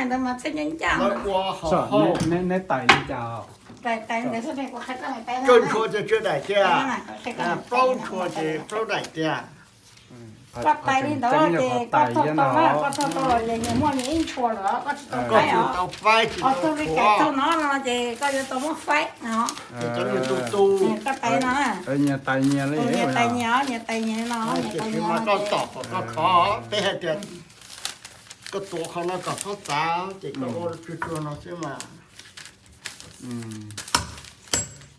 Ntawd mas txheeb ncaj ncaj. Neb tais li cas? Koj ntshua ces tshuav daim tiag, plaub ntshua ces plaub daim tiag. Koj tais li ntawd ces koj tau, koj tau los ces nyias muaj nyias ib ntshua lawm, koj tsis tau faib os. Txog li kais txog no no ces koj yuav tau muab faib no. Koj tais no, nyias tais nyias li, nyias tais nyias, nyias tais nyias no, nyias tais nyias. Koj tom kom koj khov, peb hais tias koj tuav qhov no kom txhob txav ces koj ua tsuag tsuag no xwb mas.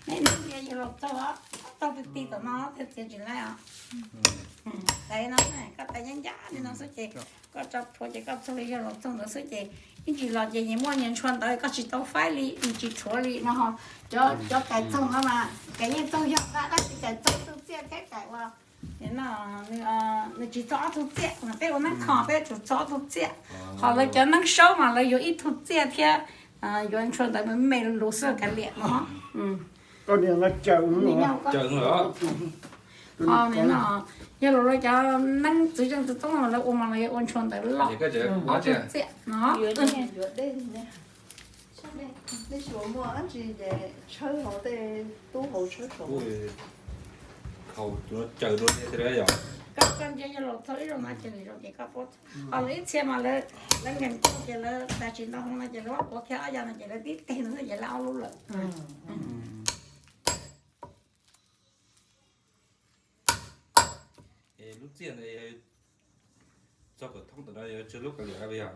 Neb ntias yawg laus txaug, txaug ti ti tom no thiaj txiav tsis laib os. Tais no, koj tais ncaj ncaj li no xwb ces koj tso plhuav ces koj txaug li yawg laus txaug ntawd xwb ces ib ntsis los ces nyias muaj nyias ntshua ntawd, koj tsis tau faib li, nws tsis rhuav li no ho. Cov kais txaug no mas kais yeej txaug yog tab sis kais txaug ib tug txiaj thiab kais ua, nws tsis txaug ob tug txiaj, peb ua neeb kho peb tsuas txaug ob tug txiaj. Ho lawv cov neeb saub mas lawv yuav ib tug txiaj thiab yuav ntshua ntawd me me lus xwb kav liam no. Ho yog lawv cov neeb txwv zeej txwv txoob no lawv ua mas lawv yuav ua ntshua ntawd loj ob tug txiaj no. Koj ntsia yawg laus txaug ib zaug no ces lwm zaus ces koj paub. Ho lawv ib txhia mas lawv nkees txaug ces lawv tas tsis ntau hmo no ces lawv muab puav kiag ob yav no ces lawv tib teg no xwb ces lawv ob lub lawm. Lub txiaj ntawd txog kom thoob ntawm no yuav tsawg lub kav liam?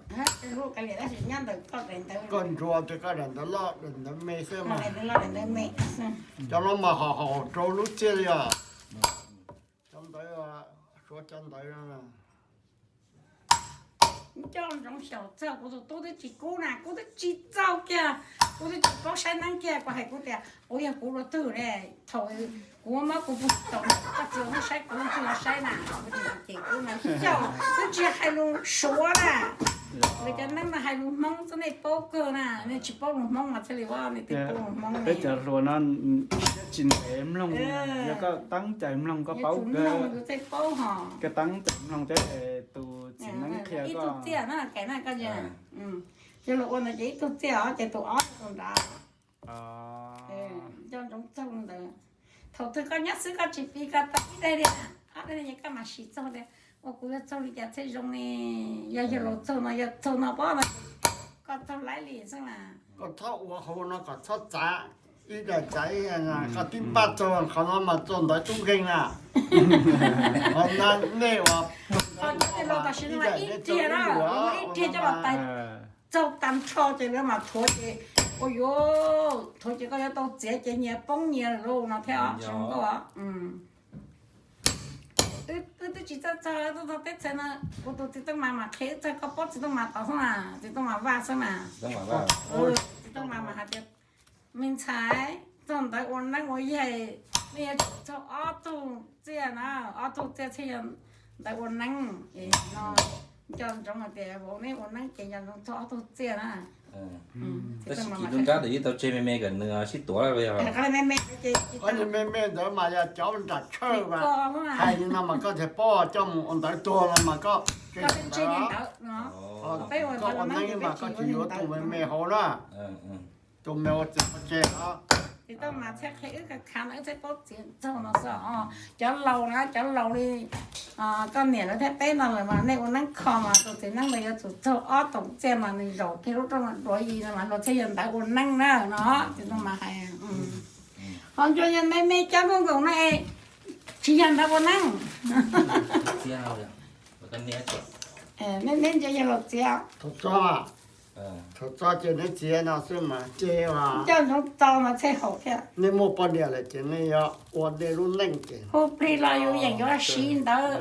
Lub kav liam tab sis nyob ntawm koj daim ntawv. Koj ntsuas ces koj daim ntawv loj daim ntawv me xwb mas. Daim ntawv loj daim ntawv me. Cov no mas haum haum rau lub txiaj li os. Cov ntawd, suav cov ntawd. Coj ntsoov xyaum txog kuv tus tub twb tsis kub na, kub twb tsis txaug kiag, kuv twb tsis paub saib neeb kiag, kuv hais kuv tias kuv yog kuv dua twg ne, thaum kuv muab kuv tus tau koj txiv muab saib kuv twg los saib na, kuv tsis ces kuv mas xyaum twb tsis hais lus suav na. Lawv cov neeb no hais lus Hmoob xwb nej paub kawg na, nej tsis paub lus Hmoob mas thiaj li ua nej twb paub lus Hmoob. Peb cov hluas no siab tsis ntev mloog, yog koj teeb cai mloog koj paub kawg. Koj teeb cai mloog thiab tus txiv neeb qhia koj. Yog lus ua ntawd ces ib tug txiaj os ces tus ob tus nrad. Coj ntsoov txog ntawd. Thaum twg koj nyob xwb koj tsis piv koj tau ib daim li, ob daim li koj mam siv txog tias ua kuv yuav txaug li cas thiaj zoo ne. Yog yawg laus txaug no, yog txaug no pob no koj txaug laib li xwb mas. Koj txhob ua hauv no kom txhob txav, ib daim txav ib, koj tib npaj txaug qhov no mas txaug ntawd tub nkeeg na. Qhov no nej ua, qhov no ib riag na, ib riag coj los tais txaug tag nrho ces lawv mam thuav ces, ua yuav thuav ces koj yuav tau txiav ces nyias poob nyias lus no thiab os. Wb twb tsis txawj txog, txog teb chaws no, kuv tus txiv Tooj Mas mas qhia wb txog, koj paub txiv Tooj Mas tod xwb na, txiv Tooj Mas Vaj xwb na. Txiv Tooj Mas mas hais tias me ntxhais, txog ntawd ua neeb ua yaig nej yuav tsum txog ob tug txiaj na, ob tug txiaj thiaj yog ntawd ua neeb. No nco ntsoov hais tias vauv neb ua neeb ces nco ntsoov txog ob tug txiaj na. Tab sis kis nruab nrab ntawd yeej tau tseg me me kom nws sib tuav. Me me ntawd mas yog cov nram tshawj mas hais li no mas koj thiaj paub, coj mus ua ntawd tuag los mas koj tseg ntawd. Koj ua neeb mas koj tsis yuav tus me me hauv na, tus me ua txiv ua tseg os. Txiv Tooj Mas thiaj qhia wb khav khav no wb thiaj paub txiav txaug no xwb os. Cov laus na, cov laus li koj niam lawv thiab peb no lawm mas nej ua neeb kho mas tus txiv neeb ntawd yuav tsum txaug ob toom txiaj mas nws zaum kiag lub rooj no duav yi no mas luag thiaj yog ntawd ua neeb na no. Txiv Tooj Mas hais. Ho ntsuas yog me me cov nkoos nkoos no es tsis yog ntawd ua neeb. Neb ntsia yog laus txiav. Thaum txog ces neb txiav no xwb mas ces coj ntsoov txog mas thiaj haum thiab. Nej muaj poj niam lawm ces nej yuav ua nej lub neej ces hu plig los yus yeem yuav siv ntawd,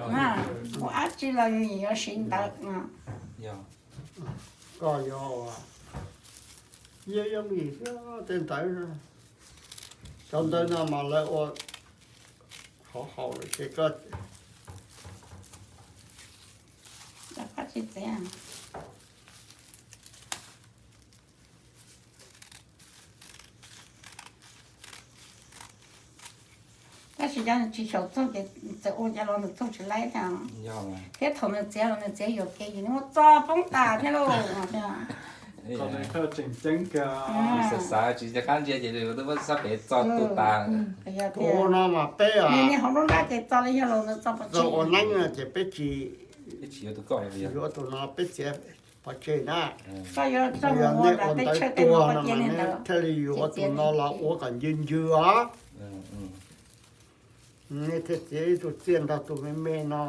hu dab tsi los yus yeem yuav siv ntawd. Koj yuav ua, yog yog vim tej ntawd, cov ntawd no mas lawv ua hauv haus lawm ces koj tsis txiav. Tab sis cov nws tsis xyaum txaug ces txawm ua cas los nws txaug tsis laib thiab. Thiab thaum nws txiav los nws txiav yuam kev, nws muab txo poob tas thiab lauj. Qhov no thawj tseem ceeb kawg. Xav xav tsis nco qab ntsia ces twb muab sab pem txo tu tas. Kuv ua no mas peb niag hauv lub nrab ces txo li yog los ntawd txo pov tseg. Ua neeb ces peb tsis yuav tus no, peb txiav pov tseg na. Koj yuav txog mus ua nram tej tshawj tej no koj cia li ntawd thiaj li yuav tus no los ua kom ncw ncw os. Nej thiaj txiav ib tug txiaj nrog tus me me no.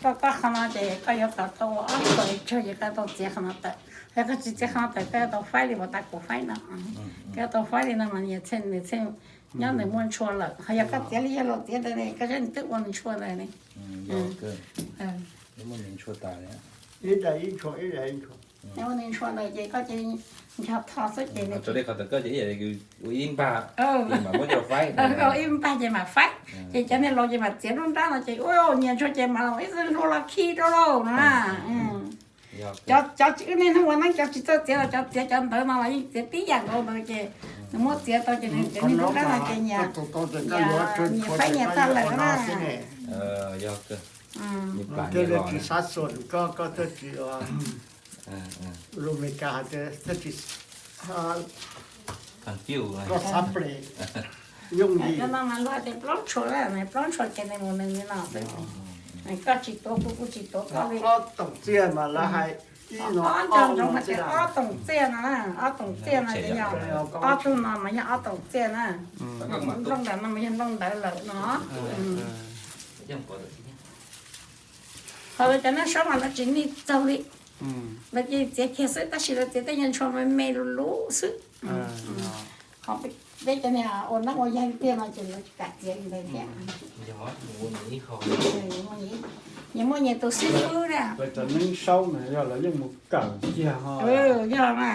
Koj, koj qhov no ces koj yuav kom tau ua ob txoj tsawg ces koj tau txiav qhov no tawm. Yog koj tsis txiav qhov no tawm koj yuav tau faib li uas tas kuv faib no. Koj yuav tau faib li no mas nws txheej nyob nws muaj ntshua lawm. Ho yog koj txiav li yog los txiav ntawd ne koj saib nws twb ua nws ntshua ntawd ne. Ib daim ib ntshua, ib daim ib ntshua. Ua nws ntshua ntawd ces koj ces nco tho xwb ces nws ua ib npag, ib npag ces mam faib. Ces cov niag laus ces mam txiav lub nrab no ces ua nyias ntshua ces mam ib txwm hlua los khi rau lauj na. Cov tsis wb niaj hnub ua neeb cov tsis txawj txiav los cov txiav cov ntawd no los yeej txiav tib yam nkaus ntawd ces nws muab txiav tau ces nws cov niag lub nrab no ces nyias faib nyias tag lawm na. Tsis sab xua koj, koj thiaj tsis, lus Meskas hais tias thiaj tsis, koj xav ple yooj yim. Cov no mas luag tias plaub ntshua, plaub ntshua ces nws mus nws li no xwb. Koj tsis tuav kuv, kuv tsis tuav koj li. Ob toom txiaj mas lawv hais ib no ob ntog ntsoov hais tias ob toom txiaj no, ob toom txiaj no ces yog ob tug no mas yog ob toom txiaj na. Nplooj ntawd no mas yog nplooj ntawd lawm no. Qhov lawv cov neeg saub mas lawv tsis nij txaug li. Lawv ces txiav kiag xwb tab sis lawv txiav tej nyuag ntshua me me lus lub xwb. Qhov peb cov niag ua neeb ua yaig tiag no ces lawv tsis kam txiav li ntawd thiab. Nyias muaj nyias tus xib fwb na. Lawv cov neeb saub na yog lawv yeej mus kawm kiag ho. Yog na.